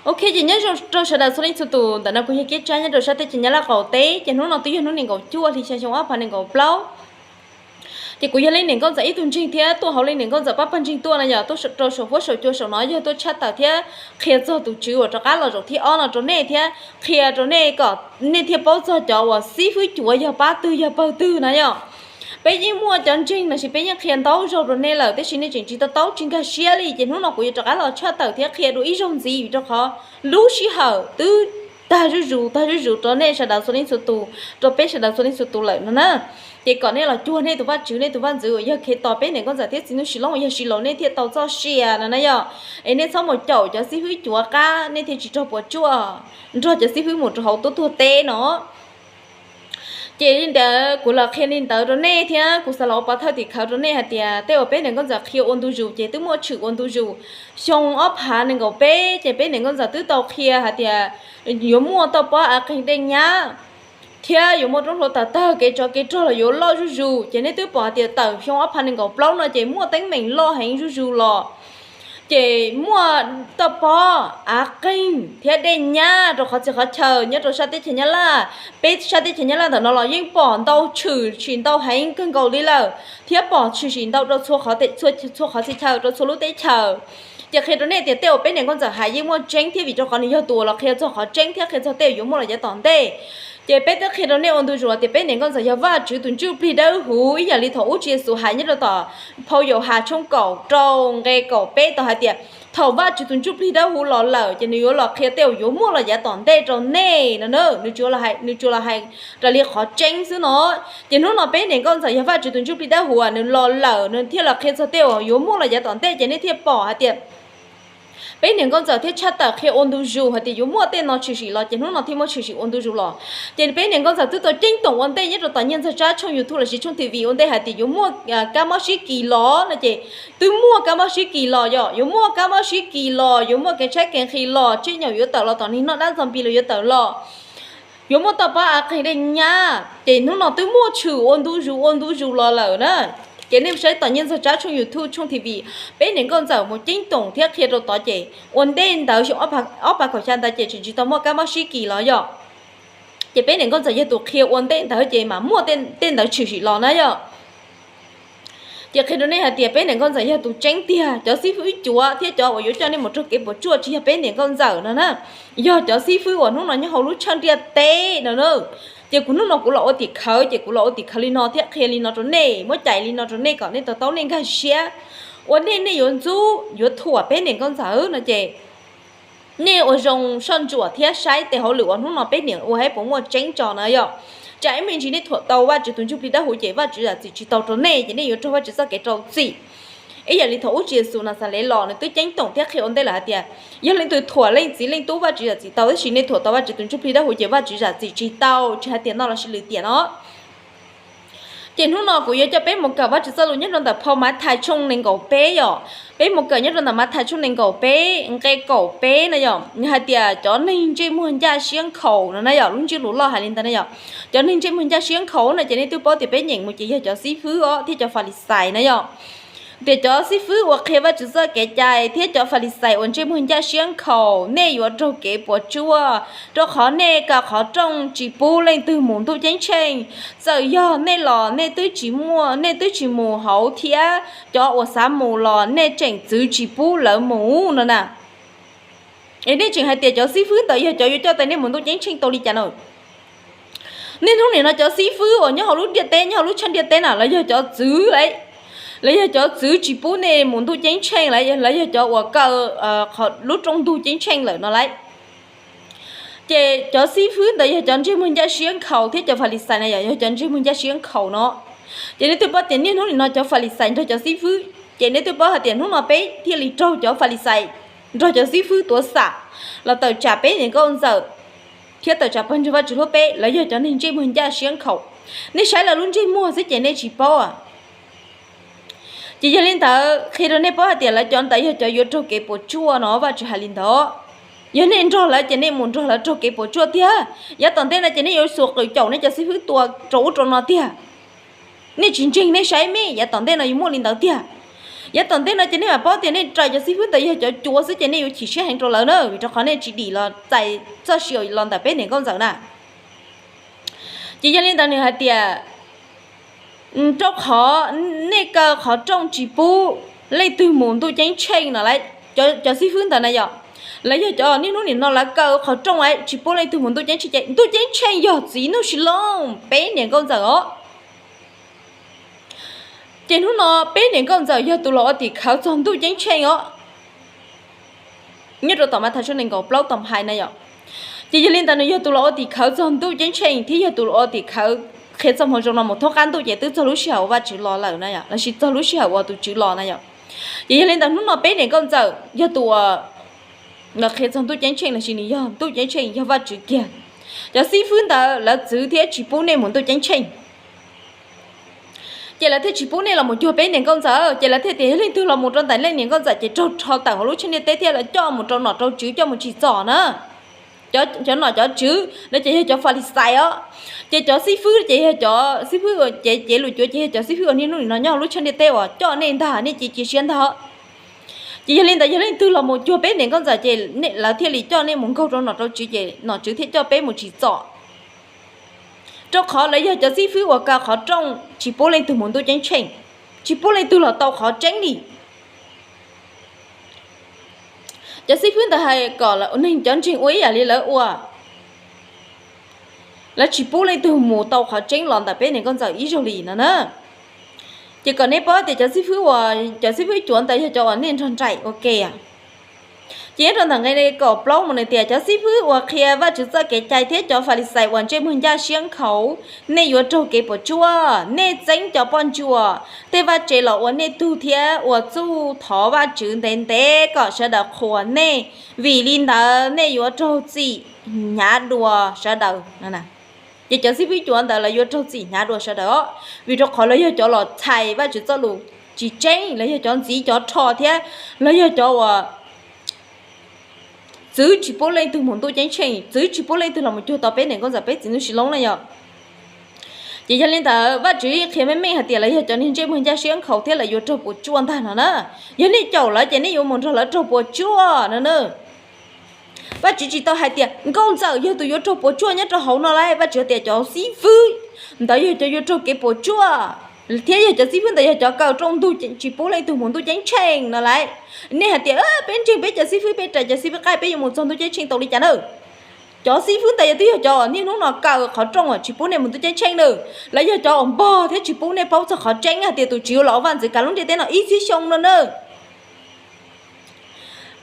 Ok, ces nyob zoo rau sawv daws txhua leej txhua tus, ntawm no kuv yog Kiab Tsab nyob rau sab teb chaws Nyab Laj qaum teb, ces hnub no twb yog hnub nees nkaum cuaj hli xya xyoo ob phav nees nkaum plaub. Ces kuv yog Leej Niam Nkauj Ntxawm ib tug ntseeg thiab tuaj hauv Leej Niam Nkauj Ntxawm pab pawg ntseeg tuaj no yog tuaj rau saum huab saum cua saum no yog tuaj tshaj tawm thiab qhia txog tus tswv uas rov qab los zaum thib ob no rau nej thiab qhia rau nej kom nej thiaj paub txog cov uas xib fwb cuav yog pab twg yog pawg twg na yom. Peb yeej muaj cov ntseeg los sis peb yeej qhia ntau zaug rau nej lawm tab sis nej tseem tsis to taub tsis nkag siab li, ces hnub no kuv yuav rov qab los tshaj tawm thiab qhia dua ib zaug ntxiv vim rau qhov lub sij hawm twb tag zuj zus tag zuj zus rau nej sawv daws txhua leej txhua tus, rau peb sawv daws txhua leej txhua tus lawm no na. Ces kom nej los cuag nej tus vaj tswv nej tus vaj ntxwv uas yog Khetos peb niam Nkauj Ntxawm thiab txiv Nuj Sis Loob uas yog Sis Laus nej thiaj tau txoj sia no na yom. Es nej txhob mus caum cov xib fwb cuav qab nej thiaj tsis raug puas tsuaj nrog cov xib fwb mus rau hauv tub tuag teb no. Ces li ntawd kuv los qhia li ntawd rau nej thiab kuv xav los ua pov thawj tim khawv rau nej hais tias tej uas peb niam Nkauj Ntxawm qhia ua ntu zus ces twb muaj tshwm ua ntu zus. Xyoo ob phav nees nkaum peb ces peb niam Nkauj Ntxawm twb tau qhia hais tias yuav muaj toj pob av qeeg dej nyab thiab yuav muaj roob hluav taws tawg kev tsov kev rog los yuav loj zuj zus. Ces nej twb pom hais tias tawm xyoo ob phav nees nkaum plaub no ces muaj teeb meem loj heev zuj zus los. Ces muaj toj pob av qeeg thiab dej nyab rau qhov txhia qhov chaw nyob rau sab teb chaws Nyab Laj. Peb sab teb chaws Nyab Laj ntawm no los yeej pom ntau tshwm sim ntau heev kawg nkaus li lawm thiab pom tshwm sim ntau rau txhua qhov txhia chaw rau txhua lub teb chaws. Ces qhia rau nej tias tej uas peb niam Nkauj Ntxawm hais yeej muaj tseeb thiab vim rau qhov nws yog tus uas los qhia txog qhov tseeb thiab qhia txog tej uas yuav muaj los yav tom ntej. Ces peb twb qhia rau nej ua ntu zus tias peb niam Nkauj Ntxawm yog Vajtswv tus Ntsuj Plig Dawb Huv ib yam li thaum ub Tswv Yexus hais nyob rau tom phau Yauhas tshooj kaum rau nqe kaum peb tau hais tias thaum Vajtswv tus Ntsuj Plig Dawb Huv los lawm ces nws yuav los qhia tej uas yuav muaj los yav tom ntej rau nej no na. Nws tsuas los hais raws li qhov tseeb xwb no. Ces hnub no peb niam Nkauj Ntxawm yog Vajtswv tus Ntsuj Plig Dawb Huv nws los lawm nws thiaj los qhia txog tej uas yuav muaj los yav tom ntej ces nej thiaj pom hais tias peb niam Nkauj Ntxawm thiaj tshaj tawm qhia ua ntu zus hais tias yuav muaj tej no tshwm sim los ces hnub no thiaj muaj tshwm sim ua ntu zus los. Ces peb niam Nkauj Ntxawm twb tau ceeb toom ua ntej nyob rau tom Nyiaj Ntxawg Tsab tshooj YouTube los sis tshooj T V ua ntej hais tias yuav muaj kab mob sib kis los no ces twb muaj kab mob sib kis los yom, yuav muaj kab mob sib kis los, yuav muaj kev tshaib kev nqhis los, tseb nyaum yuav tawm los tom neeg noj dab ntxo npis los yuav tawm los, yuav muaj toj pob av qeeg dej nyab ces hnub no twb muaj tshwm ua ntu zus ua ntu zus los lawm na. Ces nej saib tom Nyiaj Ntxawg Tsab tshooj YouTube tshooj T V, peb niam Nkauj Ntxawm mus ceeb toom thiab qhia rau tod ces ua ntej ntawd xyoo ob phav kaum xya ntawd ces tseem tsis tau muaj kab mob sib kis los yom. Ces peb niam Nkauj Ntxawm yog tus qhia ua ntej ntawd ces mam muaj tej ntawd tshwm sim los na yom. Ces qhia rau nej hais tias peb niam Nkauj Ntxawm yog tus tseeb tiag, cov xib fwb cuav thiab cov uas yuav coj nej mus raug kev puas tsuaj tsis yog peb niam Nkauj Ntxawm no na, yog cov xib fwb uas hnub no nyob hauv lub tshaj ntiaj teb no na. Ces kuv hnub no kuv los ua tim khawv ces kuv los ua tim khawv li no thiab qhia li no rau nej, muab cais li no rau nej kom nej to taub nej nkag siab. Ua nej nej yuav ntxub yuav thuam peb niam Nkauj Ntxawm no ces nej ua zoo soj ntsuam thiab saib tes hauj lwm uas hnub no peb niam ua saib puas muaj tseeb tso na yom. Tsam ib me ntsis nej thuam tau Vajtswv tus Ntsuj Plig Dawb Huv ces Vajtswv zam txim tsis tau rau nej ces nej yuav raug Vajtswv txoj kev rau txim. Ib yam li thaum ub Tswv Yexus Naxales los nws twb ceeb toom thiab qhia ua ntej lawm hais tias yog leej twg thuam leej txiv leej tub Vajtswv zam txim tau tab sis nej thuam tau Vajtswv tus Ntsuj Plig Dawb Huv ces Vajtswv zam txim tsis tau, tsis hais tias no los sis lwm tiam no. Ces hnub no kuv yuav coj peb mus kawm Vajtswv txoj lus nyob rau ntawm phau Mathais tshooj nees nkaum peb yom. Peb mus kawm nyob rau ntawm Mathais tshooj nees nkaum peb nqe kaum peb na yom, nws hais tias cov neeg ntsej muag ncaj siab nkhaus no na yom, lub ntsiab lus loj hais li ntawd na yom. Cov neeg ntsej muag ncaj siab nkhaus no ces nej twb paub tias peb nyeem mus ces yog cov xib fwb os thiab cov Falixais na yom. Tias cov xib fwb uas qhia Vajtswv txoj kev cai thiab cov Falixais uas ntsej muag ncaj siab nkhaus, nej yuav raug kev puas tsuaj, rau qhov nej kaw qhov rooj tsis pub leej twg mus ntuj ceeb tsheej. Txawm yog nej los nej twb tsis muaj, nej twb tsis mus hauv thiab cov uas xav mus los nej tseem txwv tsis pub lawv mus no na. Es nej tseem hais tias cov xib fwb ntawd yog cov yuav coj tais nej mus ntuj ceeb tsheej tau li cas no? Niaj hnub nim no cov xib fwb uas nyob hauv lub ntiaj teb, nyob hauv lub tshaj ntiaj teb na, lawv yog cov txwv, lawv yog cov txwv tsis pub nej mus ntuj ceeb tsheej, lawv yog cov uas kaw lub rooj ntug ceeb tsheej lawm no lauj. Ces cov xib fwb ntawd yog cov ntsej muag ncaj siab nkhaus thiab cov Falixais na yom, yog cov ntsej muag ncaj siab nkhaus no. Ces nej twb paub tias niaj hnub nim no cov Falixais nrog cov xib fwb, ces nej twb paub hais tias hnub no peb thiaj li raug cov Falixais nrog cov xib fwb tuav xam los tawm tsam peb niam nkauj ntxawm thiab tawm tsam pawg ntseeg Vajtswv hlub peb, lawv yog cov neeg ntsej muag ncaj siab nkhaus. Nej saib lawv lub ntsej muag xwb ces nej tsis paub. Ces yog li ntawd qhia rau nej paub hais tias lawv cov ntawd yog cov yuav raug kev puas tsuaj no, Vajtswv hais li ntawd. Yog nej nrog lawv ces nej mus nrog lawv raug kev puas tsuaj tiag. Yav tom ntej no ces nej yuav xuas qws caum nej cov xib fwb tua rau ub rau no tiag. Nej tsis ntseeg nej saib me, yav tom ntej no yuav muaj li ntawd tiag. Yav tom ntej no ces nej mam paub tias nej raws cov xib fwb ntawd yog cov cuav xwb ces nej yuav chim siab heev rau lawv na, vim rau qhov nej tsis dim los txais txoj sia los ntawm peb niam nkauj ntxawm na. Ces yog li ntawd nws hais tias, rau qhov nej kaw qhov rooj tsis pub leej twg mus ntuj ceeb tsheej no lawm. Cov xib fwb ntawd na yom, lawv yog cov niaj hnub nim no lawv kaw qhov rooj tsis pub leej twg mus ntuj ceeb tsheej ces ntuj ceeb tsheej yog txiv Nuj Sis Loob, peb niam nkauj ntxawm os. Ces hnub no peb niam nkauj ntxawm yog tus los ua tim khawv txog ntuj ceeb tsheej os. Nyob rau tom Mathais tshooj nees nkaum plaub tom hais na yom. Ces yog li ntawd nws yog tus los ua tim khawv txog ntuj ceeb tsheej thiab yog tus los ua tim khawv qhia txoj moo zoo no mus thoob qab ntuj ces twb txog lub sij hawm uas Vajtswv los lawm na yom, lossis txog lub sij hawm uas tus Tswv los na yom. Ces yog li ntawd hnub no peb niam nkauj ntxawm yog tus los qhia txog ntuj ceeb tsheej lossis nws yog ntuj ceeb tsheej yog Vajtswv kiag. Cov xib fwb ntawd lawv txwv thiab tsis pub nej mus ntuj ceeb tsheej. Ces lawv thiaj tsis pub nej los mus cuag peb niam nkauj ntxawm, ces lawv thiaj tias yog leej twg los mus rau ntawm leej niam nkauj ntxawm ces raug rho tawm hauv lub tshaj niaj teb thiab lawv coj mus rau nom rau tswv coj mus tsim txom na. Cov nom cov tswv no ces yog cov Falixais os. Ces cov xib fwb ces yog cov xib fwb uas cev cev lus cuav ces yog cov xib fwb uas niaj hnub nim no nyob hauv lub tshaj niaj teb uas coj nej ntag, nej cia cia siab ntag. Ces yog li ntawd yog leej twg los mus cuag peb niam nkauj ntxawm ces lawv thiaj li coj nej mus nkaug rau nom rau tswv ces nom tswv thiaj coj peb mus tsim txom. Rau qhov lawv yog cov xib fwb uas kaw qhov rooj tsis pub leej twg mus ntuj ceeb tsheej, tsis pub leej twg los tau qhov tseeb li. Cov xib fwb ntawd hais kom neeg cov ntseeg ua ib yam li lawv ua, lawv tsis pub leej twg mus tau qhov tseeb los ntawm peb niam nkauj ntxawm ib zaug li no na. Ces kom nej paub tias cov xib fwb uas, cov xib fwb cuav ntawd yog cov uas nej nrog nraim ua ke. Ces nyob rau ntawm nqe kaum plaub mus nws tias cov xib fwb uas qhia Vajtswv txoj kev cai thiab cov Falixais uas ntsej muag ncaj siab nkhaus, nej yuav raug kev puas tsuaj. Nej txeeb cov poj ntsuam tej vaj tsev los ua nej tug thiab ua txuj thov Vajtswv ntev ntev kom sawv daws qhuas nej. Vim li ntawd nej yuav raug txim hnyav dua sawv daws. Ces cov xib fwb cuav ntawd lawv yuav raug txim hnyav dua sawv daws os, vim rau qhov lawv yog cov los txhais Vajtswv txoj lus tsis tseeb, lawv yog cov ntxiv cov rho thiab lawv yog cov uas txwv tsis pub leej twg mus ntuj ceeb tsheej, txwv tsis pub leej twg los mus cuag tau peb niam nkauj ntxawm peb txiv Nuj Sis Loob na yom. Ces yog li ntawd Vajtswv yeej qhia meej meej hais tias lawv yog cov neeg ntsej muag ncaj siab nkhaus thiab lawv yuav raug puas tsuaj ntag no na. Yog nej caum lawv ces nej yuav mus nrog lawv raug puas tsuaj no na. Vajtswv tsis tau hais tias nkauj ntxawm yog tus yuav raug puas tsuaj nyob rau hauv no lauj, Vajtswv tias cov xib fwb ntawd yog cov yuav raug kev puas tsuaj, thiab yog cov xib fwb ntawd yog cov kaw rooj ntug tsis pub leej twg mus ntuj ceeb tsheej no lauj. Nej hais tias peb ntseeg peb cov xib fwb, peb raws cov xib fwb qaij peb yuav mus txog ntuj ceeb tsheej tau li cas na? Cov xib fwb ntawd yog twb yog cov niaj hnub no kaw qhov rooj uas tsis pub nej mus ntuj ceeb tsheej na. Lawv yog cov uas npog thiab tsis pub nej paub txog qhov tseeb hais tias tus Tswv yuav los ua vaj ntxwv kav lub ntiaj teb no ib txhiab xyoo no na.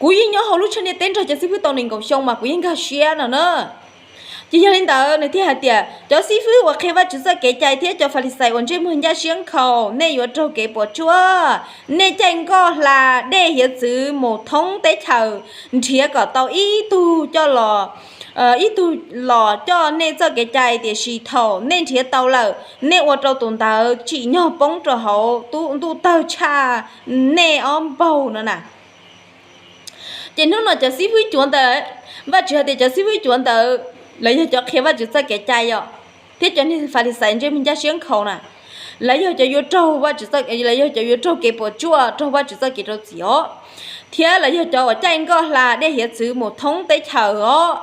Kuv yeej nyob hauv lub tshaj niaj teb nrog cov xib fwb tau nees nkaum xyoo mas kuv yeej nkag siab no na. Ces yog li ntawd nws thiaj hais tias cov xib fwb uas qhia Vajtswv txoj kev cai thiab cov Falixais uas ntsej muag ncaj siab nkhaus, nej yuav raug kev puas tsuaj. Nej caij nkoj hla dej hiav txwv mus thoob teb chaws, nrhiav kom tau ib tug coj los, ib tug los coj nej txoj kev cai, tiam sis thaum nej nrhiav tau lawm, nej ua rau tus ntawd tsim nyog poob rau hauv ntuj tawg tshaj nej ob npaug no na. Ces hnub no cov xib fwb cuav ntawd, Vajtswv hais tias cov xib fwb cuav ntawd lawv yog cov qhia Vajtswv txoj kev cai yom, thiab cov niag Falixais ntsej muag ncaj siab nkhaus na, lawv yog cov yuav raug Vajtswv, lawv yog cov yuav raug kev puas tsuaj, raug Vajtswv txoj kev rau txim os, thiab lawv yog cov uas caij nkoj hla dej hiav txwv mus thoob teb chaws os.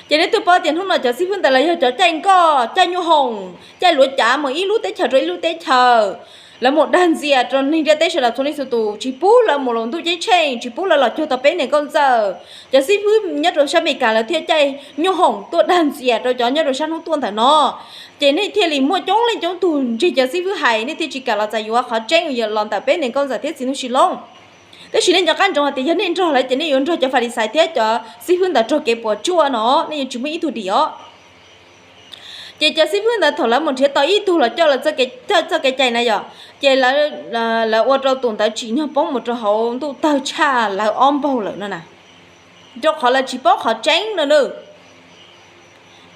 Ces nej twb paub tias hnub no cov xib fwb ntawd lawv yog cov caij nkoj, caij nyuj hoom, caij luav cav mus ib lub teb chaws rau ib lub teb chaws. Lawv mus dag ntxias rau neeg ntiaj teb sawv daws txhua leej txhua tus, tsis pub lawv mus los ntuj ceeb tsheej, tsis pub lawv los cuag tau peb niam nkauj ntxawm. Cov xib fwb nyob rau sab Amelikas lawv thiaj caij nyuj hoom tuaj dag ntxias rau cov nyob rau sab hnub tuaj ntawm no. Ces nej thiaj li muaj coob leej coob tug ntseeg cov xib fwb hais, nej thiaj tsis kam los txais yuav qhov tseeb los ntawm peb niam nkauj ntxawm thiab txiv Nuj Sis Loob. Tab sis nej nco qab ntsoov hais tias yog nej nrog lawv ces nej yuav nrog cov Falixais thiab cov xib fwb ntawd raug kev puas tsuaj no, nej yuav tsis muaj ib tug dim os. Ces cov xib fwb ntawd thaum lawv mus nrhiav tau ib tug los coj lawv txoj kev cai na yom, ces lawv ua rau tus ntawd tsim nyog poob mus rau hauv ntuj tawg tshaj lawv ob npaug lawm no na, rau qhov lawv tsis paub qhov tseeb no na.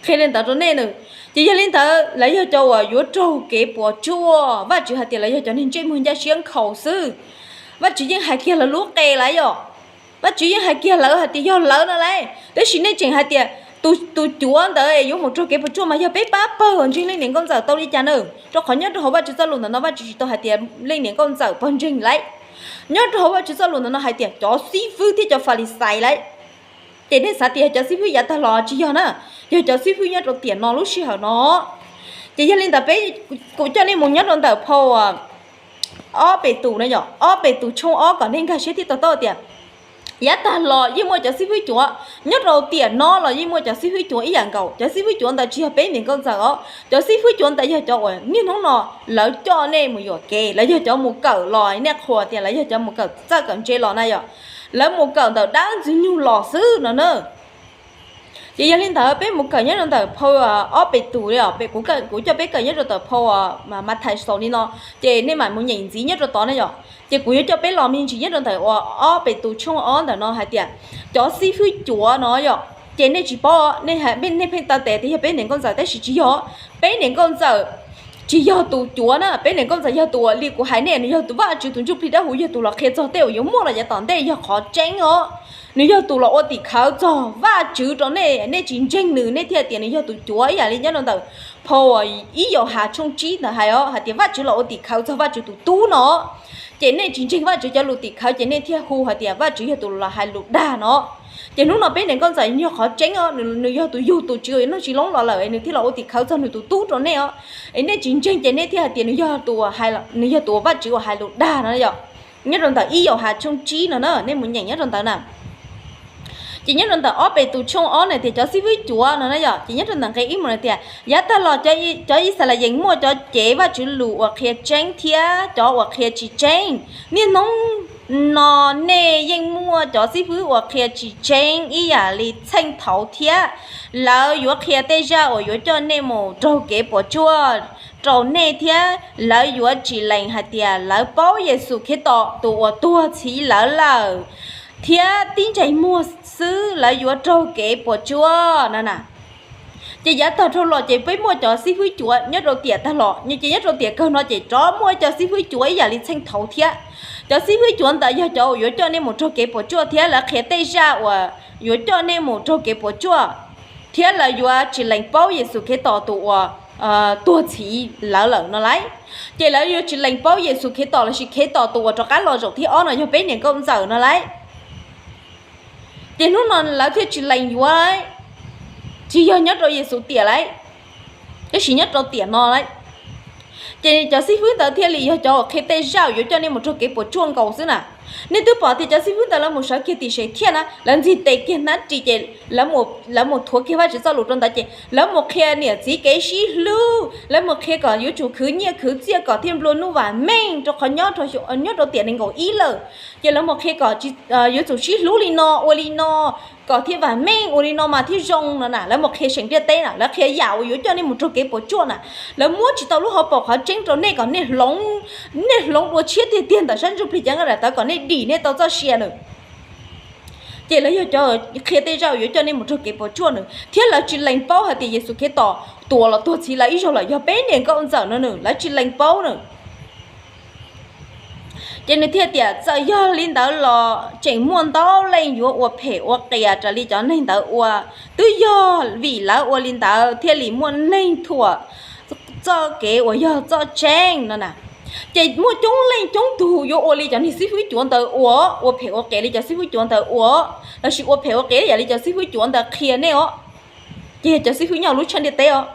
Qhia li ntawd rau nej na. Ces yog li ntawd lawv yog cov uas yuav raug kev puas tsuaj, Vajtswv hais tias lawv yog cov neeg ntsej muag ncaj siab nkhaus xwb. Vajtswv yeej hais kiag lawv lub qe lawm yom. Vajtswv yeej hais kiag lawv hais tias yog lawv no lauj, tab sis nej tseem hais tias Tus cuav ntawd yuav mus raug kev puas tsuaj mas yog peb pab pawg uas ntseeg leej niam nkauj ntxawm tau li cas na? Rau qhov nyob rau hauv Vajtswv txoj lus ntawm no Vajtswv tsis tau hais tias leej niam nkauj ntxawm pawg ntseeg lawm. Nyob rau hauv Vajtswv txoj lus ntawm no hais tias cov xib fwb thiab cov Falixais lawm. Ces nej xav tias yog cov xib fwb yav tag los? Tsis yog na, yog cov xib fwb nyob rau tiam no lub sij hawm no. Ces yog li ntawd peb, kuv coj nej mus nyob rau ntawm phau ob Petus na yom, ob Petus tshooj ob kom nej nkag siab thiab to taub tias yav tag los yeej muaj cov xib fwb cuav, nyob rau tiam no los yeej muaj cov xib fwb cuav ib yam nkaus. Cov xib fwb cuav ntawd tsis yog peb niam nkauj ntxawm os, cov xib fwb cuav ntawd yog cov uas niaj hnub no lawv coj nej mus yuam kev, lawv yog cov mus kawm los nej qhuas tias lawv yog cov mus kawm txawj kawm ntse los na yom, lawv mus kawm ntawm dab ntxwg nyoog los xwb no na. Ces yog li ntawd peb mus kawm nyob rau ntawm phau ob Petus li os, kuv coj peb kawm nyob rau ntawm phau Mathais xaus li no, ces nej mam mus nyeem ntxiv nyob rau tod na yom. Ces kuv yuav coj peb los me ntsis nyob rau ntawm uas ob Petus tshooj ob ntawm no hais tias cov xib fwb cuav no yom, ces nej tsis paub, nej pheej taw tes tias yog peb niam nkauj ntxawm tab sis tsis yog. Peb niam nkauj ntxawm tsis yog tus cuav na, peb niam nkauj ntxawm yog tus uas li kuv hais nej, nws yog tus Vajtswv tus Ntsuj Plig Dawb Huv yog tus los qhia txog tej uas yuav muaj los yav tom ntej yog qhov tseeb os. Nws yog tus los ua tim khawv txog Vajtswv rau nej, nej tsis ntseeg nws nej thiaj tias nws yog tus cuav ib yam li nyob rau ntawm phau ib Yauhas tshooj tsib ntawd hais os, hais tias Vajtswv los ua tim khawv txog Vajtswv tus tub no. Ces nej tsis ntseeg Vajtswv cov lus tim khawv ces nej thiaj hu hais tias Vajtswv yog tus los hais lus dag no. Ces hnub no peb niam nkauj ntxawm yog qhov tseeb os, nws yog tus yug tus Tswv uas noj tsis loob los lawm nws thiaj los ua tim khawv txog nws tus tub rau nej os. Es nej tsis ntseeg ces nej thiaj hais tias nws yog tus uas Vajtswv uas hais lus dag no yom. Nyob rau ntawm ib Yauhas tshooj tsib no na, nej mus nyeem nyob rau ntawd na. Ces nyob rau ntawm ob Petus tshooj ob na tias cov xib fwb cuav no na yom, ces nyob rau ntawm nqe ib mus na tias yav tag los cov Yixalayees muaj cov cev Vajtswv lus uas qhia tseeb thiab cov uas qhia tsis tseeb. Niaj hnub no nej yeej muaj cov xib fwb uas qhia tsis tseeb ib yam li txheej thaud thiab. Lawv yuav qhia tej zaj uas yuav coj nej mus raug kev puas tsuaj rau nej thiab lawv yuav tsis lees hais tias lawv paub Yexus Khetos tus uas tuag txhiv lawv lawm thiab tib ntsais muag xwb lawv yuav raug kev puas tsuaj no na. Ces yav tag dhau los ces peb muaj cov xib fwb cuav nyob rau tiam tag los, ces nyob rau tiam kawg no ces rov muaj cov xib fwb cuav ib yam li txheej thaud thiab. Cov xib fwb cuav ntawd yog cov uas yuav coj nej mus raug kev puas tsuaj thiab lawv qhia tej zaj uas yuav coj nej mus raug kev puas tsuaj thiab lawv yuav tsis lees paub Yexus Khetos tus uas tuag txhiv lawv lawm no lauj. Ces lawv yuav tsis lees paub Yexus Khetos lossis Khetos tus uas rov qab los zaum thib ob no yog peb niam nkauj ntxawm no lauj. Ces hnub no lawv thiaj tsis lees yuav, tsis yog nyob rau Yexus tiam lauj, tab sis nyob rau tiam no lauj. Ces cov xib fwb ntawd thiaj li yog cov uas qhia tej zaj uas yuav coj nej mus raug kev puas tsuaj nkaus xwb na. Nej twb pom tias cov xib fwb ntawd lawv mus sawv kiag tim Sev Thiaj na, lawv ntxig tes kiag hnab ris ces lawv mus thuav kiag Vajtswv txoj lus rau ntawd ces lawv mus qhia niam txiv kev sib hlub, lawv mus qhia kom yuav tsum khwv nyiaj khwv txiaj kom thiaj nplua nuj vam meej rau qhov nyob rau tiam nees nkaum ib lawm. Ces lawv mus qhia kom yuav tsum sib hlub li no ua li no kom thiaj vam meej, ua li no mas thiaj zoo no na. Lawv mus qhia seem ntiaj teb na, lawv qhia yam uas yuav coj nej mus raug kev puas tsuaj na. Lawv muab tsis tau lub hauv paus qhov tseeb rau nej kom nej hloov, nej hloov dua tshiab tiag tiag ntawm sab ntsuj plig cev nqaij daim tawv kom nej dim nej tau txoj sia na. Ces lawv yog cov qhia tej zaj uas yuav coj nej mus raug kev puas tsuaj na, thiab lawv tsis lees paub hais tias Yexus Khetos tus uas los tuag txhiv lawv ib zaug lawm yog peb niam nkauj ntxawm no na, lawv tsis lees paub na. Ces nws thiaj tias txawm yog li ntawd los tseem muaj ntau leej yuav ua phem ua qias raws li cov neeg ntawd ua. Twb yog vim lawv ua li ntawd thiaj li muaj neeg thuam txoj kev uas yog txoj tseeb no na. Ces muaj coob leej coob tug yuav ua li cov neeg xib fwb cuav ntawd ua, ua phem ua qias li cov xib fwb cuav ntawd ua, lossis ua phem ua qias yam li cov xib fwb cuav ntawd qhia nej os. Ces yog cov xib fwb nyob lub tshaj ntiaj teb os.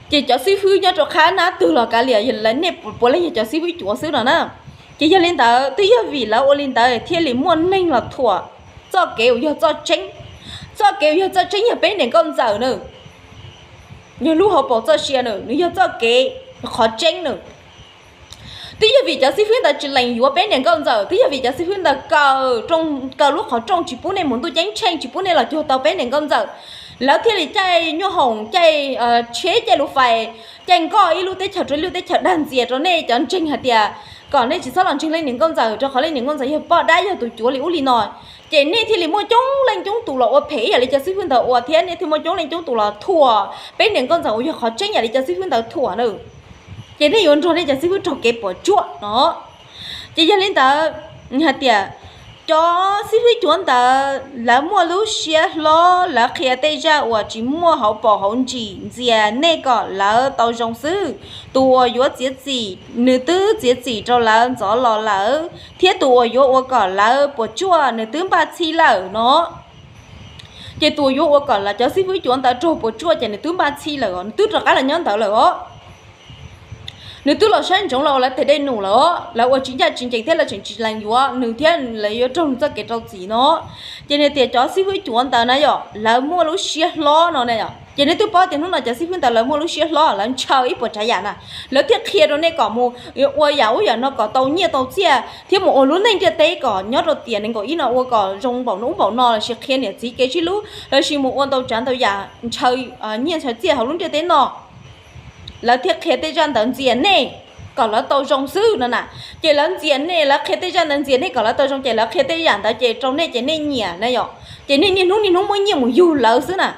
Ces cov xib fwb nyob rau qab nab twg los kav liam, nej puav leej yog cov xib fwb cuav xwb no na. Ces yog li ntawd twb yog vim lawv ua li ntawd thiaj li muaj neeg los thuam txoj kev uas yog txoj tseeb. Txoj kev uas yog txoj tseeb yog peb niam nkauj ntxawm na, yog lub hauv paus txoj sia na, nws yog txoj kev, qhov tseeb na. Twb yog vim cov xib fwb ntawd tsis lees yuav peb niam nkauj ntxawm, twb yog vim cov xib fwb ntawd kaw lub qhov rooj tsis pub nej mus ntuj ceeb tsheej, tsis pub nej los cuag tau peb niam nkauj ntxawm. Lawv thiaj li caij nyuaj hoom, caij tsheb, caij lus fais, caij nkoj ib lub teb chaws rau ib lub teb chaws dag ntxias rau nej cov ntseeg hais tias kom nej tsis txhob los ntseeg leej niam nkauj ntxawm, rau qhov leej niam nkauj ntxawm yog poj dab yog tus cuav li ub li no. Ces nej thiaj li muaj coob leej coob tus los ua phem ib yam li cov xib fwb ntawd ua thiab nej thiaj muaj coob leej coob tus los thuam peb niam nkauj ntxawm uas yog qhov tseeb yam li cov xib fwb ntawd thuam na. Ces nej yuav nrog nej cov xib fwb raug kev puas tsuaj no. Ces yog li ntawd, hais tias Cov xib fwb cuav ntawd lawv muaj lub siab hlob, lawv qhia tej zaj uas tsis muaj hauv paus hauv ntsis ntxias nej kom lawv tau zoo xwb. Tus uas yuav txiav txim, nws twb txiav txim rau lawv ntxov los lawm, thiab tus uas yuav ua kom lawv puas tsuaj, nws twb npaj txhij lawm no. Ces tus uas yuav ua kom lawv, cov xib fwb cuav ntawd raug puas tsuaj ces nws twb npaj txhij lawm os, nws twb rov qab los nyob ntawd lawm os. Nws twb los saib ntsoov los ua lawv tes dej num lawm os, lawv ua tsis ncaj tsis ncees thiab lawv tseem tsis lees yuav nws thiab lawv yuav raug nws txoj kev rau txim no. Ces nws tias cov xib fwb cuav ntawd na yom, lawv muaj lub siab hlob no na yom. Ces nej twb paub tias hnub no cov xib fwb ntawd lawv muaj lub siab hlob, lawv ntshaw ib puas tsav yam na, lawv thiaj qhia rau nej kom mus ua yam ub yam no kom tau nyiaj tau txiaj thiab mus ua lub neej ntiaj teb kom nyob rau tiam nees nkaum ib no ua kom zoo npaum no ub npaum no, lossis qhia niam txiv kev sib hlub, lossis mus ua ntau tsav ntau yam ntshaw nyiaj ntshaw txiaj hauv lub ntiaj teb no. Lawv thiaj qhia tej zaj ntawd ntxias nej kom lawv tau zoo xwb no na. Ces lawv ntxias nej, lawv qhia tej zaj ntawd ntxias nej kom lawv tau zoo, ces lawv qhia tej yam ntawd ces rau nej ces nej nyiam na yom. Ces nej niaj hnub niaj hnub muab nyiaj mus yug lawv xwb na.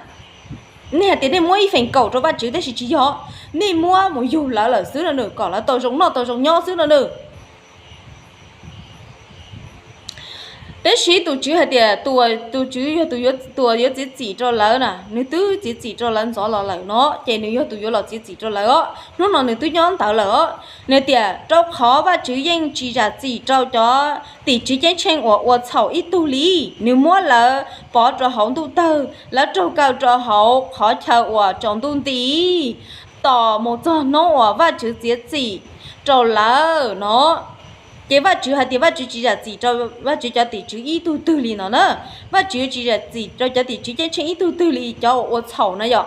Nej hais tias nej muab ib feem kaum rau Vajtswv tab sis tsis yog, nej muab mus yug lawv lawm xwb no nws, kom lawv tau zoo noj tau zoo nyob xwb no nws. Tab sis tus Tswv hais tias tus Tswv yog tus uas yuav txiav txim rau lawv na, nws twb txiav txim rau lawv ntxov los lawm no, ces nws yog tus yuav los txiav txim rau lawv os. Hnub no nws twb nyob ntawd lawm os. Nws tias rau qhov Vajtswv yeej tsis zam txim rau cov tim tswv ceeb tsheej uas ua txhaum ib tug li. Nws muab lawv pov rau hauv ntuj tawg, lawv raug kaw rau hauv qhov chaw uas tsaus ntuj nti, tos mus txog hnub uas Vajtswv txiav txim rau lawv no. Ces Vajtswv hais tias Vajtswv tsis zam txim rau Vajtswv cov tim tswv ib tug twg li no na. Vajtswv tsis zam txim rau cov tim tswv ceeb tsheej ib tug twg li cov uas ua txhaum na yom.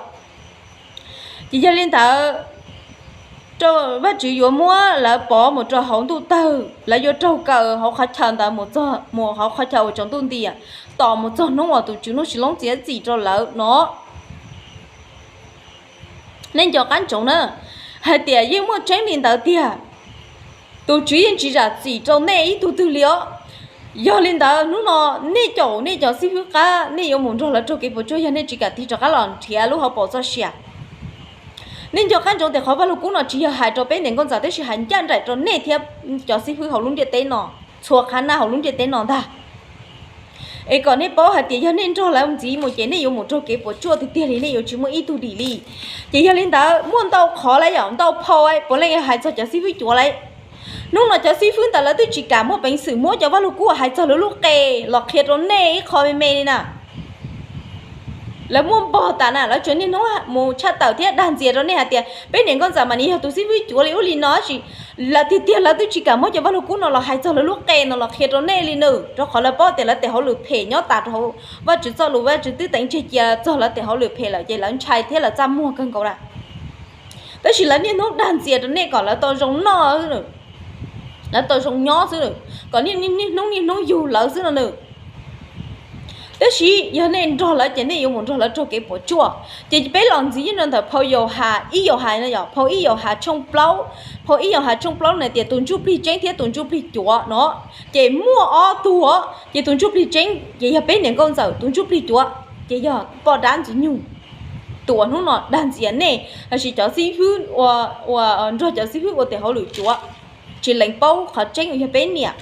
Ces yog li ntawd, Vajtswv yuav muab lawv pov mus rau hauv ntuj tawg, lawv yuav raug kaw hauv qhov chaw ntawd mus txog mus hauv qhov chaw uas tsaus ntuj nti, tos mus txog hnub uas tus Tswv Hnub Sis Loob txiav txim rau lawv no. Nej nco qab ntsoov na, hais tias yeej muaj tseeb li ntawd tiag. Tus Tswv yeej tsis zam txim rau nej ib tug twg li os. Yog li ntawd hnub no nej caum nej cov xib fwb qab, nej yuav mus nrog lawv raug kev puas tsuaj yog nej tsis kam tig rov qab los nrhiav lub hauv paus txoj sia. Nej nco qab ntsoov tias qhov Vaj Lug Kub no tsis yog hais rau peb niam nkauj ntxawm tab sis hais ncaj nraim rau nej thiab cov xib fwb hauv lub ntiaj teb no, txhua qhab nab hauv lub ntiaj teb no ntag. Es kom nej paub hais tias yog nej nrog lawv ntxiv mus ces nej yuav mus raug kev puas tsuaj tiag tiag li, nej yuav tsis muaj ib tug dim li. Ces yog li ntawd muaj ntau qhov lawm yom, ntau phau puav leej hais txog cov xib fwb cuav lawm. Hnub no cov xib fwb ntawd lawv twb tsis kam muaj peev xwm muab cov Vaj Lug Kub uas hais txog lawv lub qe los qhia rau nej ib qho me me li na. Lawv muaj npog tas na, lawv tsuas niaj hnub mus tshaj tawm thiab dag ntxias rau nej hais tias peb niam nkauj ntxawm mas nws yog tus xib fwb cuav li ub li no tab sis lawv tiag tiag lawv twb tsis kam muab cov Vaj Lug Kub no los hais txog lawv lub qe no los qhia rau nej li nws, rau qhov lawv paub tias lawv tes hauj lwm phem nyob tas rau hauv Vajtswv txoj lus, Vajtswv twb teev tseg cia txog lawv tes hauj lwm phem lawm ces lawv ntshai thiab lawv txaj muag kawg nkaus na. Tab sis lawv niaj hnub dag ntxias rau nej kom lawv tau zoo noj, lawv tau zoo nyob xwb, kom nej niaj hnub niaj hnub yug lawv xwb no nws. Tab sis yog nej nrog lawv ces nej yuav mus nrog lawv raug kev puas tsuaj. Ces peb los ntxiv nyob rau ntawm phau Yauhas, ib Yauhas no yom, phau ib Yauhas tshooj plaub, phau ib Yauhas tshooj plaub na tias tus ntsuj plig tseeb thiab tus ntsuj plig cuav no, ces muaj ob tug os, ces tus ntsuj plig tseeb ces yog peb niam nkauj ntxawm, tus ntsuj plig cuav ces yog poj dab ntxwg nyoog, tus uas hnub no dag ntxias nej lossis cov xib fwb ua, uas nrog cov xib fwb ua tes hauj lwm cuav, tsis lees paub qhov tseeb uas yog peb niam.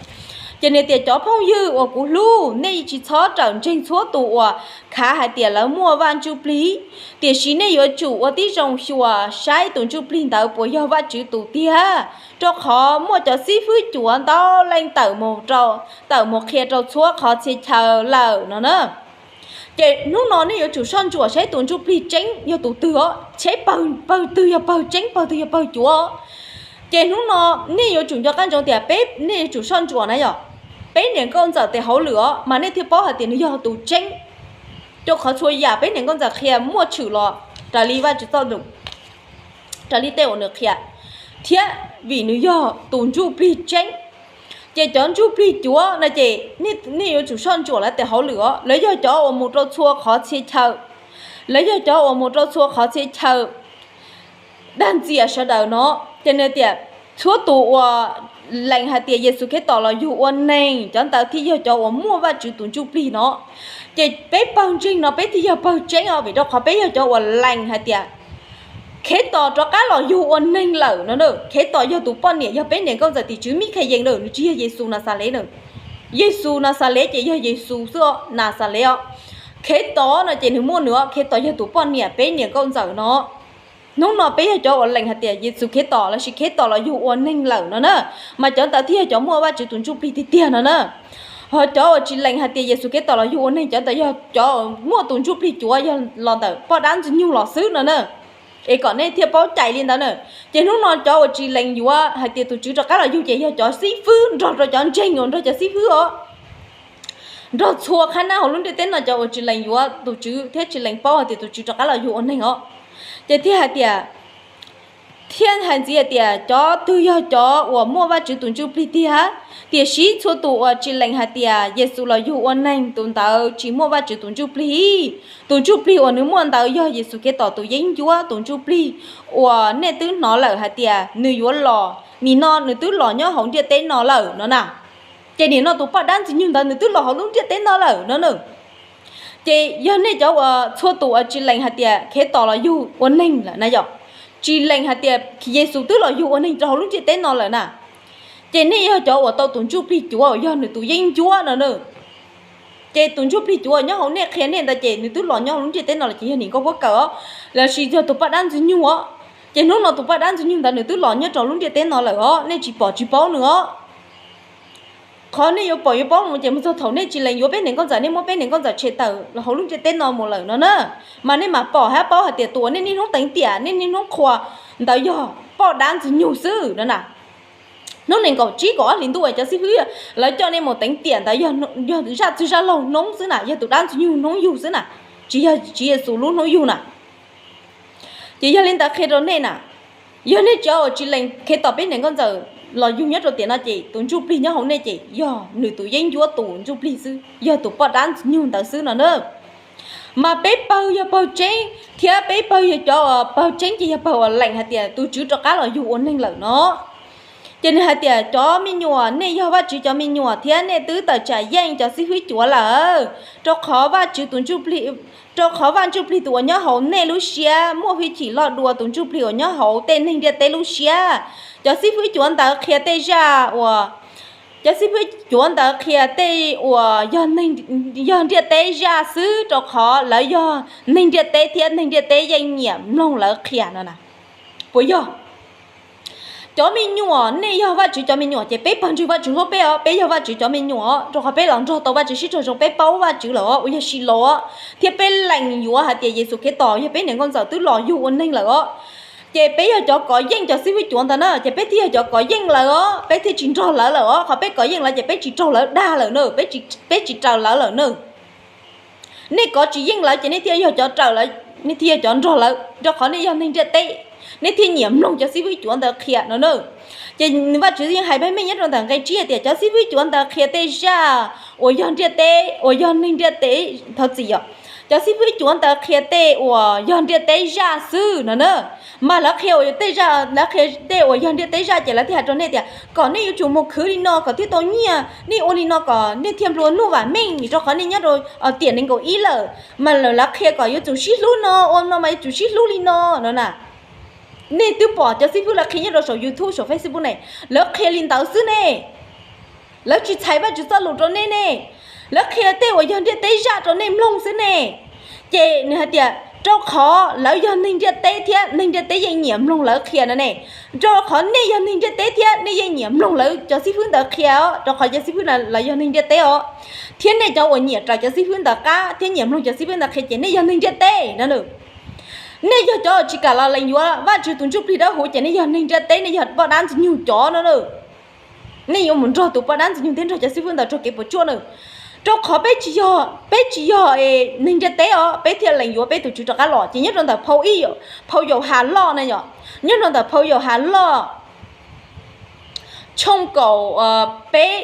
Ces nws tias cov phooj ywg uas kuv hlub, nej tsis txhob rawm ntseeg txhua tus uas khav hais tias lawv muaj Vaj Ntsuj Plig, tiam sis nej yuav tsum ua tib zoo xyuas saib tus ntsuj plig ntawd puas yog Vajtswv tus tiag, rau qhov muaj cov xib fwb cuav ntau leej tawm mus rau, tawm mus qhia rau txhua qhov txhia chaw lawm no na. Ces hnub no nej yuav tsum soj ntsuam saib tus ntsuj plig tseeb yog tus twg os, saib pawg, pawg twg yog pawg tseeb, pawg twg yog pawg cuav. Ces hnub no nej yuav tsum nco qab ntsoov tias peb, nej yuav tsum soj ntsuam na yom, peb niam nkauj ntxawm tes hauj lwm os mas nej thiaj paub hais tias nws yog tus tseeb. Rau qhov txhua yam peb niam nkauj ntxawm qhia muaj tshwm los raws li Vajtswv txoj lus, raws li tej uas nws qhia, thiab vim nws yog tus ntsuj plig tseeb. Ces cov ntsuj plig cuav no ces nej yuav tsum soj ntsuam lawv tes hauj lwm os, lawv yog cov uas mus rau txhua qhov txhia chaw, lawv yog cov uas mus rau txhua qhov txhia chaw dag ntxias sawv daws no. Ces nws tias txhua tus uas lees hais tias Yexus Khetos los yug ua neeg, cov ntawd thiaj yog cov uas muaj Vajtswv tus ntsuj plig no. Ces peb pawg ntseeg no peb thiaj yog pawg tseeb os, vim rau qhov peb yog cov uas lees hais tias Khetos rov qab los yug ua neeg lawm no na. Khetos yog tus poj niam, yog peb niam nkauj ntxawm tim tswv Mikhayees na, nws tsis yog Yexus Naxales na. Yexus Naxales ces yog Yexus xwb os, Naxales os. Khetos no ces nws muaj nws os, Khetos yog tus poj niam peb niam nkauj ntxawm no. Hnub no peb yog cov uas lees hais tias Yexus Khetos lossis Khetos los yug ua neeg lawm no na, mas cov ntawd thiaj yog cov muaj Vajtswv tus Ntsujplig tiag tiag no na. Ho cov uas tsis lees hais tias Yexus Khetos los yug ua neeg, cov ntawd yog cov muaj tus Ntsujplig cuav yog los ntawm poj dab Ntxwg Nyoog los xwb no na. Es kom nej thiaj paub cais li ntawd na. Ces hnub no cov uas tsis lees yuav hais tias tus Tswv rov qab los yug ces yog cov xib fwb nrog rau cov ntseeg uas nrog cov xib fwb os, nrog txhua qhab nab hauv lub ntiaj teb no cov uas tsis lees yuav tus Tswv thiab tsis lees paub hais tias tus Tswv rov qab los yug ua neeg os. Ces thiaj hais tias, thiaj hais ntxiv hais tias cov twg yog cov uas muaj Vajtswv tus Ntsujplig tiag, tiam sis txhua tus uas tsis lees hais tias Yexus los yug ua neeg tus ntawd tsis muaj Vajtswv tus Ntsujplig. Tus Ntsujplig uas nws muaj ntawd yog Yexus Khetos tus yeeb ncuab tus Ntsujplig uas nej twb hnov lawm hais tias nws yuav los, nim no nws twb los nyob hauv ntiaj teb no lawm no na. Ces nim no tus poj dab Ntxwg Nyoog ntawd nws twb los hauv lub ntiaj teb no lawm no na. Ces yog nej cov uas txhua tus uas tsis lees hais tias Khetos los yug ua neeg lawm na yom, tsis lees hais tias Yexus twb los yug ua neeg rau hauv lub ntiaj teb no lawm na, ces nej yog cov uas tau tus Ntsujplig cuav uas yog nws tus yeeb ncuab no na. Ces tus Ntsujplig cuav uas nyob hauv nej qhia nej ntawd ces nws twb los nyob hauv lub ntiaj teb no lawm ces yog niam nkauj huab kaws os, lossis yog tus poj dab Ntxwg Nyoog os. Ces hnub no tus poj dab Ntxwg Nyoog ntawd nws twb los nyob rau lub ntiaj teb no lawm os, nej tsis pom tsis paub nws os. Qhov nej yuav pom yuav paub no ces mus txog thaum nej tsis lees yuav peb niam nkauj ntxawm, nej muab peb niam nkauj ntxawm tshem tawm los hauv lub ntiaj teb no mus lawm no na, mas nej mam pom thiab paub hais tias tus uas nej niaj hnub teev tiam nej niaj hnub qhuas ntawd yog poj dab Ntxwg Nyoog xwb no na. Hnub nees nkaum tsib kaum ob hlis ntuj cov xib fwb lawv coj nej mus teev tiam ntawd yog zaj txwg zaj laug hnoob xwb na, yog tus dab Ntxwg Nyoog hnoob yug xwb na, tsis yog Tswv Yexus lub hnoob yug na. Ces yog li ntawd qhia rau nej na, yog nej cov uas tsis lees Khetos peb niam nkauj ntxawm los yug nyob rau tiam no ces tus Ntsujplig nyob hauv nej ces yog nws tus yeeb ncuab tus Ntsujplig xwb, yog tus poj dab Ntxwg Nyoog ntawd xwb no na. Mas peb pawg yog pawg tseeb thiab peb pawg yog cov uas pawg tseeb ces yog pawg uas lees hais tias tus Tswv rov qab los yug ua neeg lawm no. Ces nws hais tias cov me nyuam, nej yog Vajtswv cov me nyuam thiab nej twb tawm tsam yeej cov xib fwb cuav lawm, rau qhov Vajtswv tus Ntsujplig, rau qhov Vaj Ntsujplig tus uas nyob hauv nej lub siab muaj hwj chim loj dua tus Ntsujplig uas nyob hauv tej neeg ntiaj teb lub siab. Cov xib fwb cuav ntawd qhia tej zaj uas, cov xib fwb cuav ntawd qhia tej uas yog, yog ntiaj teb zaj xwb, rau qhov lawv yog neeg ntiaj teb thiab neeg ntiaj teb yeej nyiam mloog lawv qhia no na. Puas yog? Cov me nyuam, nej yog Vajtswv cov me nyuam ces peb pawg ntseeg Vajtswv hlub peb os, peb yog Vajtswv cov me nyuam os, rau qhov peb los nrog tau Vajtswv sib raug zoo, peb paub Vajtswv lawm os, uas yog Shilaus thiab peb lees yuav hais tias Yexus Khetos yog peb niam nkauj ntxawm twb los yug ua neeg lawm os. Ces peb yog cov kov yeej cov xib fwb cuav ntawd na, ces peb thiaj yog cov kov yeej lawv os, peb thiaj tsis nrog lawv lawm os. Qhov peb kov yeej lawv ces peb tsis raug lawv dag lawm na, peb tsis raws lawv lawm na. Nej kov tsis yeej lawv ces nej thiaj yog cov raws lawv, nej thiaj yog cov nrog lawv, rau qhov nej yog neeg ntiaj teb, nej thiaj nyiam mloog cov xib fwb cuav ntawd qhia no na. Ces Vajtswv yeej hais meej meej nyob rau ntawm nqe tsib hais tias cov xib fwb cuav ntawd qhia tej zaj uas yog ntiaj teb, uas yog neeg ntiaj teb, thov txim os, cov xib fwb cuav ntawd qhia tej uas yog ntiaj teb zaj xwb no na. Mas lawv qhia uas tej zaj, lawv qhia tej uas yog ntiaj teb zaj ces lawv thiaj hais rau nej tias kom nej yuav tsum mus khwv li no kom thiaj tau nyiaj, nej ua li no kom nej thiaj nplua nuj vam meej, rau qhov nej nyob rau tiam nees nkaum ib lawm. Mas lawv qhia kom yuav tsum sib hlub no, ua no mas yuav tsum sib hlub li no no na. Nej twb pom cov xib fwb lawv qhia nyob rau saum YouTube saum Facebook ne, lawv qhia li ntawd xwb ne. Lawv tsis txhais Vajtswv txoj lus rau nej ne, lawv qhia tej uas yog ntiaj teb zaj rau nej mloog xwb ne. Ces nws hais tias rau qhov lawv yog neeg ntiaj teb thiab neeg ntiaj teb yeej nyiam mloog lawv qhia no ne. Rau qhov nej yog neeg ntiaj teb thiab nej yeej nyiam mloog lawv cov xib fwb ntawd qhia os, rau qhov cov xib fwb lawv yog neeg ntiaj teb os. Thiab nej cov uas nyiam raws cov xib fwb ntawd qab thiab nyiam mloog cov xib fwb ntawd qhia ces nej yog neeg ntiaj teb no. Nej yog cov uas tsis kam los lees yuav Vajtswv tus Ntsujplig Dawb Huv ces nej yog neeg ntiaj teb, nej yog poj dab Ntxwg Nyoog cov no na. Nej yuav mus nrog tus poj dab Ntxwg Nyoog thiab nrog cov xib fwb ntawd raug kev puas tsuaj na. Rau qhov peb tsis yog, peb tsis yog neeg ntiaj teb os, peb thiaj lees yuav peb tus Tswv rov qab los. Ces nyob rau ntawm phau ib, phau Yauhas Loj na yom, nyob rau ntawm phau Yauhas Loj tshooj kaum peb,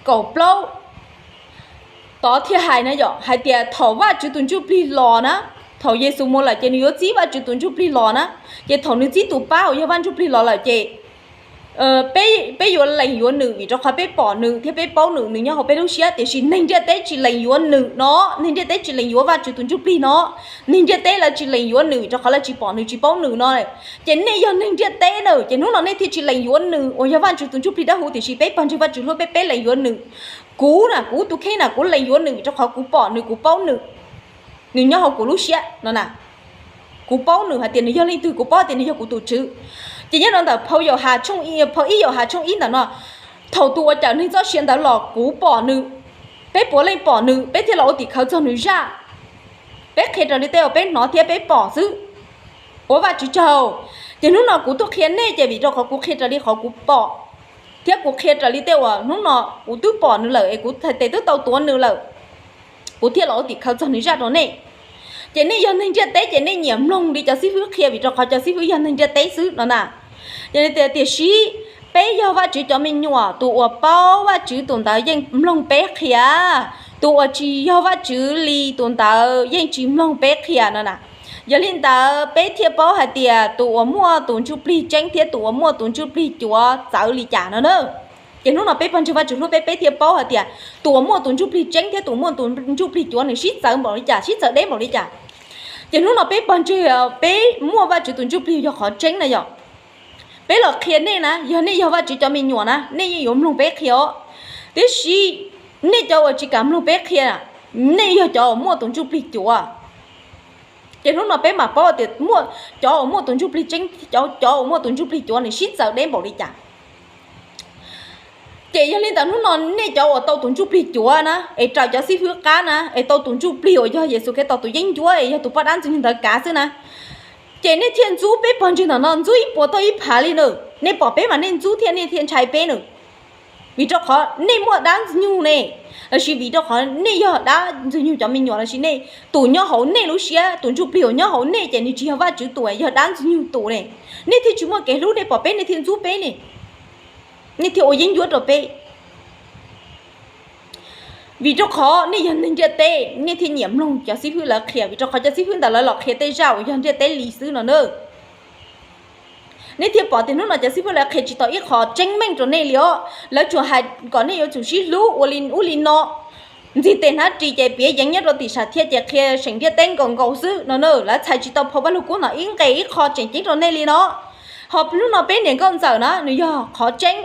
kaum plaub, tod thiaj hais na yom, hais tias thaum Vajtswv tus Ntsujplig los na, thaum Yexus mus lawm ces nws yuav txib Vajtswv tus Ntsujplig los na. Ces thaum nws txib tus pab uas yog Vaj Ntsujplig los lawm ces peb, peb yuav lees yuav nws vim rau qhov peb pom nws thiab peb paub nws, nws nyob hauv peb lub siab. Tiam sis neeg ntiaj teb tsis lees yuav nws no, neeg ntiaj teb tsis lees yuav Vajtswv tus Ntsuj Plig no, neeg ntiaj teb lawv tsis lees yuav nws vim rau qhov lawv tsis pom nws tsis paub nws no. Ces nej yog neeg ntiaj teb na, ces hnub no nej thiaj tsis lees yuav nws uas yog Vajtswv tus Ntsuj Plig dawb huv. Tiam sis peb pawg ntseeg Vajtswv hluas peb, peb lees yuav nws. Kuv na, kuv tus kheej na, kuv lees yuav nws vim rau qhov kuv pom nws, kuv paub nws, nws nyob hauv kuv lub siab no na. Kuv paub nws hais tias nws yog leej twg, kuv paub tias nws yog kuv tus Tswv. Ces nyob rau ntawm phau Yauhas tshooj, phau ib Yauhas tshooj ib ntawm no, thaum tus uas cawm neeg txoj sia ntawd los kuv pom nws. Peb puav leej pom nws, peb thiaj los ua tim khawv txog nws zaj. Peb qhia raws li tej uas peb hnov thiab peb pom xwb. Ua Vajtswv tsaug. Ces hnub no kuv tuaj qhia nej ces vim rau qhov kuv qhia raws li qhov kuv pom, thiab kuv qhia raws li tej uas hnub no kuv twb pom nws lawm es kuv txhais tes twb tau tuav nws lawm, kuv thiaj los ua tim khawv txog nws zaj rau nej. Ces nej yog neeg ntiaj teb ces nej nyiam mloog li cov xib fwb qhia vim rau qhov cov xib fwb yog neeg ntiaj teb xwb no na. Ces tias, tiam sis peb yog Vajtswv cov me nyuam, tus uas paub Vajtswv tus ntawd yeej mloog peb qhia, tus uas tsis yog Vajtswv li tus ntawd yeej tsis mloog peb qhia no na. Yog li ntawd peb thiaj paub hais tias tus uas muaj tus ntsuj plig tseeb thiab tus uas muaj tus ntsuj plig cuav txawv li cas no na. Ces hnub no peb pawg ntseeg Vajtswv hluas peb, peb thiaj paub hais tias tus uas muaj tus ntsuj plig tseeb thiab tus muaj tus ntsuj plig cuav nws sib txawv npaum li cas, sib txawv deb npaum li cas. Ces hnub no peb pawg ntseeg, peb muaj Vajtswv tus ntsuj plig yog qhov tseeb na yom. Peb los qhia nej na, yog nej yog Vajtswv cov me nyuam na, nej yeej yuav mloog peb qhia os. Tiam sis nej cov uas tsis kam mloog peb qhia, nej yog cov uas muaj tus ntsuj plig cuav. Ces hnub no peb mam paub tias muaj cov uas muaj tus ntsuj plig tseeb, cov, cov uas muaj tus ntsuj plig cuav nws sib txawv deb npaum li cas. Ces yog li ntawd hnub no nej cov uas tau tus ntsuj plig cuav na, es raws cov xib fwb qab na, es tau tus ntsuj plig uas yog Yexus Khetos tus yeeb ncuab es yog tus poj dab ntxwg nyoog ntawd kav xwb na, ces nej thiaj ntxub peb pawg ntseeg ntawm no ntxub ib puas tau ib phav li na. Nej pom peb mas nej ntxub thiab nej thiaj ntshai peb na. Vim rau qhov nej muaj dab ntxwg nyoog ne, lossis vim rau qhov nej yog dab ntxwg nyoog cov me nyuam, lossis nej tus nyob hauv nej lub siab, tus ntsuj plig uas nyob hauv nej ces nws tsis yog Vajtswv tus, yog dab ntxwg nyoog tus ne. Nej thiaj tsis muaj kev hlub, nej pom peb nej thiaj ntxub peb ne, nej thiaj ua yeeb ncuab rau peb. Vim rau qhov nej yog neeg ntiaj teb, nej thiaj nyiam mloog cov xib fwb lawv qhia, vim rau qhov cov xib fwb ntawd lawv los qhia tej zaj uas yog ntiaj teb li xwb no na. Nej thiaj pom tias hnub no cov xib fwb lawv qhia tsis tau ib qho tseeb meej rau nej li os. Lawv tsuas hais kom nej yuav tsum sib hlub ua li ub li no, ntxig tes hnab ris ces piav yeev nyob rau tim sam thiaj ces qhia seem ntiaj teb nkaus nkaus xwb no na. Lawv txhais tsis tau phau Vaj Lug Kub no ib nqe ib qho tseem ceeb rau nej li no. Ho hnub no peb niam nkauj ntxawm na, nws yog qhov tseeb,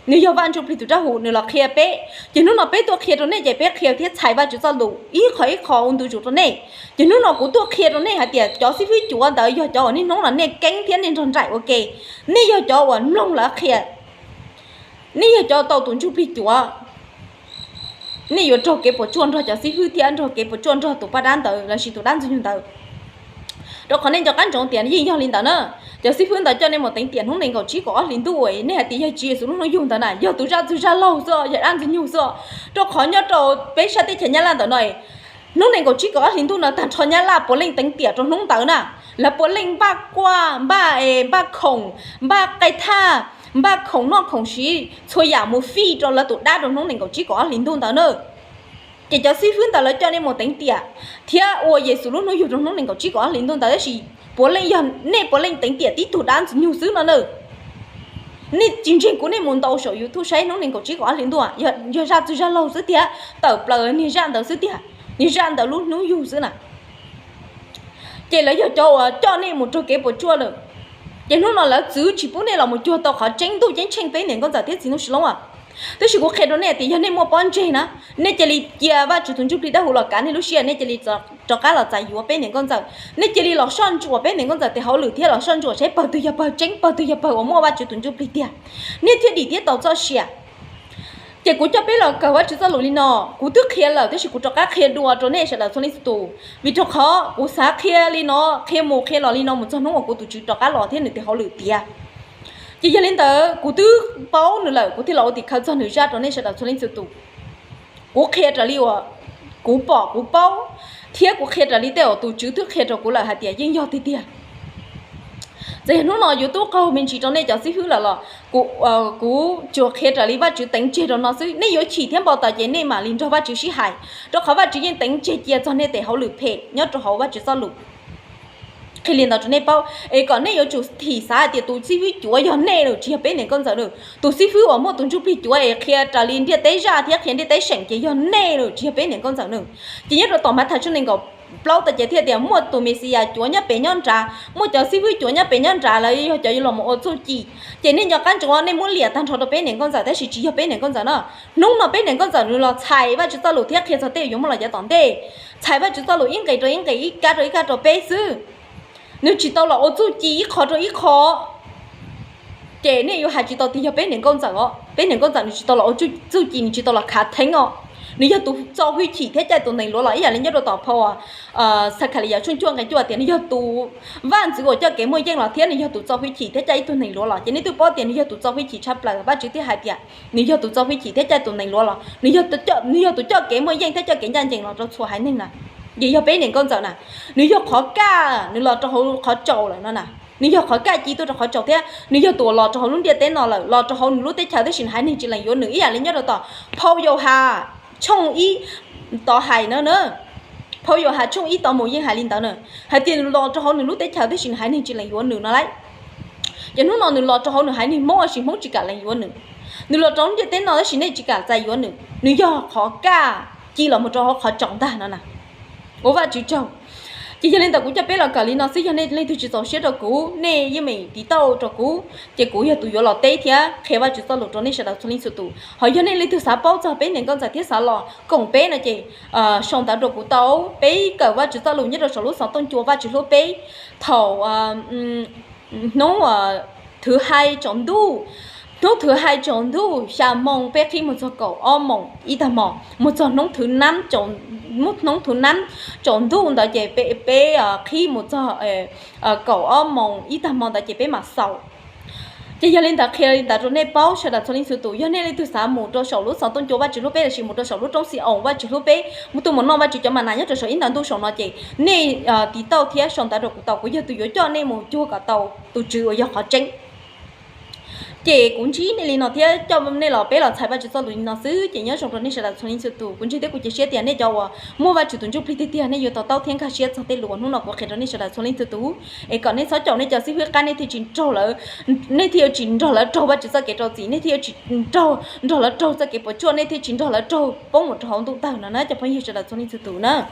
nws yog Vaj Ntsuj Plig tus dawb huv, nws los qhia peb. Ces hnub no peb tuaj qhia rau nej ces peb qhia thiab txhais Vajtswv txoj lus ib qho ib qho ua ntu zus rau nej. Ces hnub no kuv tuaj qhia rau nej hais tias cov xib fwb cuav ntawd yog cov uas niaj hnub no nej keeb thiab nej nrog nraim ua ke. Nej yog cov uas mloog lawv qhia, nej yog cov tau tus ntsuj plig cuav, nej yuav raug kev puas tsuaj nrog cov xib fwb thiab nrog kev puas tsuaj nrog tus poj dab ntawd lossis tus dab ntxwg nyoog ntawd. Rau qhov nej nco qab ntsoov tias yeej yog li ntawd na. Cov xib fwb ntawd coj nej mus teev tiam hnub nees nkaum tsib kaum ob hli ntuj, nej hais tias yog Tswv Yexus lub hnub yug ntawd na, yog tus zaj txwg zaj laug xwb, yog dab ntxwg nyoog xwb. Rau qhov nyob rau peb sab teb chaws Nyab Laj ntawm no, hnub nees nkaum tsib kaum ob hli ntuj no tag nrho Nyab Laj puav leej teev tiam rau hnub ntawd na. Lawv puav leej npaj kuaj, npaj es, npaj khoom, npaj qe thaj, npaj khoom noj khoom siv, txhua yam mus fij rau lawv tus dab rau hnub nees nkaum tsib kaum ob hli ntuj ntawd na. Ces cov xib fwb ntawd lawv coj nej mus teev tiam thiab ua Yexus lub hnub yug rau hnub nees nkaum tsib kaum ob hli ntuj ntawd, tab sis puav leej yog nej puav leej teev tiam tib tug dab ntxwg nyoog xwb no na. Nej tsis ntseeg kuv, nej mus ntaus saum YouTube saib hnub nees nkaum tsib kaum ob hli ntuj, yog zaj txwg zaj laug xwb tiag, tawm plaws niag zaj ntawd xwb tiag, niag zaj ntawd lub hnub yug xwb na. Ces lawv yog cov uas coj nej mus raug kev puas tsuaj lawm. Ces hnub no lawv txwv tsis pub nej los mus cuag tau qhov tseeb ntuj ceeb tsheej peb niam nkauj ntxawm thiab txiv Nuj Sis Loob. Tab sis kuv qhia rau nej tias yog nej muaj pob ntseg na, nej cia li cia Vajtswv tus Ntsuj Plig dawb huv los kav nej lub siab, nej cia li rov qab los txais yuav peb niam nkauj ntxawm, nej cia li los soj ntsuam peb niam nkauj ntxawm tes hauj lwm thiab los soj ntsuam saib pawg twg yog pawg tseeb, pawg twg yog pawg uas muaj Vajtswv tus Ntsuj Plig tiag, nej thiaj dim thiab tau txoj sia. Ces kuv coj peb los kawm Vajtswv txoj lus li no, kuv twb qhia lawm tab sis kuv rov qab qhia dua rau nej sawv daws txhua leej txhua tus, vim rau qhov kuv xav qhia li no, qhia mus qhia los li no mus txog hnub uas kuv tus Tswv rov qab los thiab nws tes hauj lwm tiav. Ces yog li ntawd kuv twb paub nws lawm, kuv thiaj los ua tim khawv txog nws zaj rau nej sawv daws txhua leej txhua tus. Kuv qhia raws li uas kuv pom kuv paub, thiab kuv qhia raws li tej uas tus Tswv twb qhia rau kuv lawm hais tias yeej yog tiag tiag. Txawm yog hnub no yuav tub qaug me ntsis rau nej cov xib fwb lawm los kuv tsuas qhia raws li Vajtswv teev tseg rau no xwb. Nej yuav chim thiab npau taws ces nej mam li nrog Vajtswv sib hais, rau qhov Vajtswv yeej teev tseg cia txog nej tes hauj lwm phem nyob rau hauv Vajtswv txoj lus. qhia li ntawd rau nej paub es kom nej yuav tsum thim xav hais tias tus xib fwb cuav yog nej lawm, tsis yog peb niam nkauj ntxawm lawm. Tus xib fwb uas muaj tus ntsuj plig cuav es qhia raws li ntiaj teb zaj thiab qhia ntiaj teb seem ces yog nej lawm, tsis yog peb niam nkauj ntxawm lawm. Ces nyob rau tom Mathais tshooj nees nkaum plaub tau ces thiaj tias muaj tus Mexiyas cuav nyob pem nyob nrad, muaj cov xib fwb cuav nyob pem nyob nrad, lawv yog cov yuav los mus ua txuj ci. Ces nej nco qab ntsoov, nej muab liam tag nrho rau peb niam nkauj ntxawm tab sis tsis yog peb niam nkauj ntxawm no. Hnub no peb niam nkauj ntxawm nws los txhais Vajtswv txoj lus thiab qhia txog tej yuav muaj los yav tom ntej, txhais Vajtswv txoj lus ib nqe rau ib nqe, ib kab rau ib kab rau peb xwb. Nws tsis tau los ua txuj ci ib qho rau ib qho. Ces nej yuav hais tsis tau tias yog peb niam nkauj ntxawm os. Peb niam nkauj ntxawm nws tsis tau los ua txuj ci, nws tsis tau los khav theeb os. Nws yog tus txo hwj chim thiab caij tus nees luav los, ib yam li nyob rau tom phau Xakhaliyas tshooj cuaj nqe cuaj tias nws yog tus vaj ntxwv uas coj kev muaj yeej los thiab nws yog tus txo hwj chim thiab caij ib tug nees luav los. Ces nej twb paub tias nws yog tus txo hwj chim tshaj plaws, Vajtswv thiaj hais tias nws yog tus txo hwj chim thiab caij tus nees luav los, nws yog tus coj kev muaj yeej thiab coj kev ncaj ncees los rau txhua haiv neeg na. Ces yog peb niam nkauj ntxawm na, nws yog qhov kaj, nws los rau hauv qhov tsaus lawm no na. Nws yog qhov kaj ci tuaj rau qhov tsaus thiab nws yog tus uas los rau hauv lub ntiaj teb no lawm, los rau hauv nws lub teb chaws tab sis nws haiv neeg tsis lees yuav nws, ib yam li nyob rau tom phau Yauhas tshooj ib tod hais na. Phau Yauhas tshooj ib tod mus yeej hais li ntawd na, hais tias nws los rau hauv nws lub teb chaws tab sis nws haiv neeg tsis lees yuav nws no lauj. Ces hnub no nws los rau hauv nws haiv neeg Hmoob tab sis Hmoob tsis kam lees yuav nws. Nws los rau lub ntiaj teb no tab sis nej tsis kam txais yuav nws, nws yog qhov kaj ci los mus rau hauv qhov tsaus ntag no na. Ua Vajtswv tsaug. Ces yog li ntawd kuv coj peb los kawm li no xwb, yog nej leej twg tsis txaus siab rau kuv, nej yeej meem tiv tauj rau kuv, ces kuv yog tus yuav los teb thiab qhia Vajtswv txoj lus rau nej sawv daws txhua leej txhua tus. Ho yog nej leej twg xav paub txog peb niam nkauj ntxawm thiab xav los koom peb no ces sau ntawv rau kuv tau. Peb kawm Vajtswv txoj lus nyob rau saum lub xov tooj cua Vajtswv hlub peb thaum hnub thwv hais tsaus ntuj, hnub thwv hais tsaus ntuj xya moo peb qhib mus txog kaum ob moos ib tag hmo, mus txog hnub thwv nab, hnub thwv nab tsaus ntuj ntawd ces peb qhib mus txog kaum ob moos ib tag hmo ntawd ces peb mam xaus. Ces yog li ntawd qhia li ntawd rau nej paub sawv daws txhua leej txhua tus, yog nej leej twg xav mus rau saum lub xov tooj cua Vajtswv hlub peb lossis mus rau saum lub roob Xi-oos Vajtswv hlub peb, mus tuaj mus noj Vajtswv cov ma nas nyob rau saum ib nta ntuj saum no ces nej tiv tauj thiab sau ntawv rau kuv tau, kuv yog tus yuav coj nej mus cuag kom tau tus Tswv uas yog qhov tseeb. Ces kuv ntsib nej li no thiab coj nej los peb los txhais Vajtswv txoj lus li no xwb, ces nyob zoo rau nej sawv daws txhua leej txhua tus. Kuv ntseeg thiab kuv cia siab tias nej cov uas muaj Vajtswv tus ntsuj plig tiag tiag nej yuav to taub thiab nkag siab txog tej lus uas hnub no kuv qhia rau nej sawv daws txhua leej txhua tus, es kom nej txhob caum nej cov xib fwb qab, nej thiaj tsis nrog lawv, nej thiaj yuav tsis nrog lawv raug Vajtswv txoj kev rau txim, nej thiaj yuav tsis nrog, nrog lawv raug txoj kev puas tsuaj, nej thiaj tsis nrog lawv raug poob mus rau hauv ntuj tawg no na cov phooj ywg sawv daws txhua leej txhua tus na.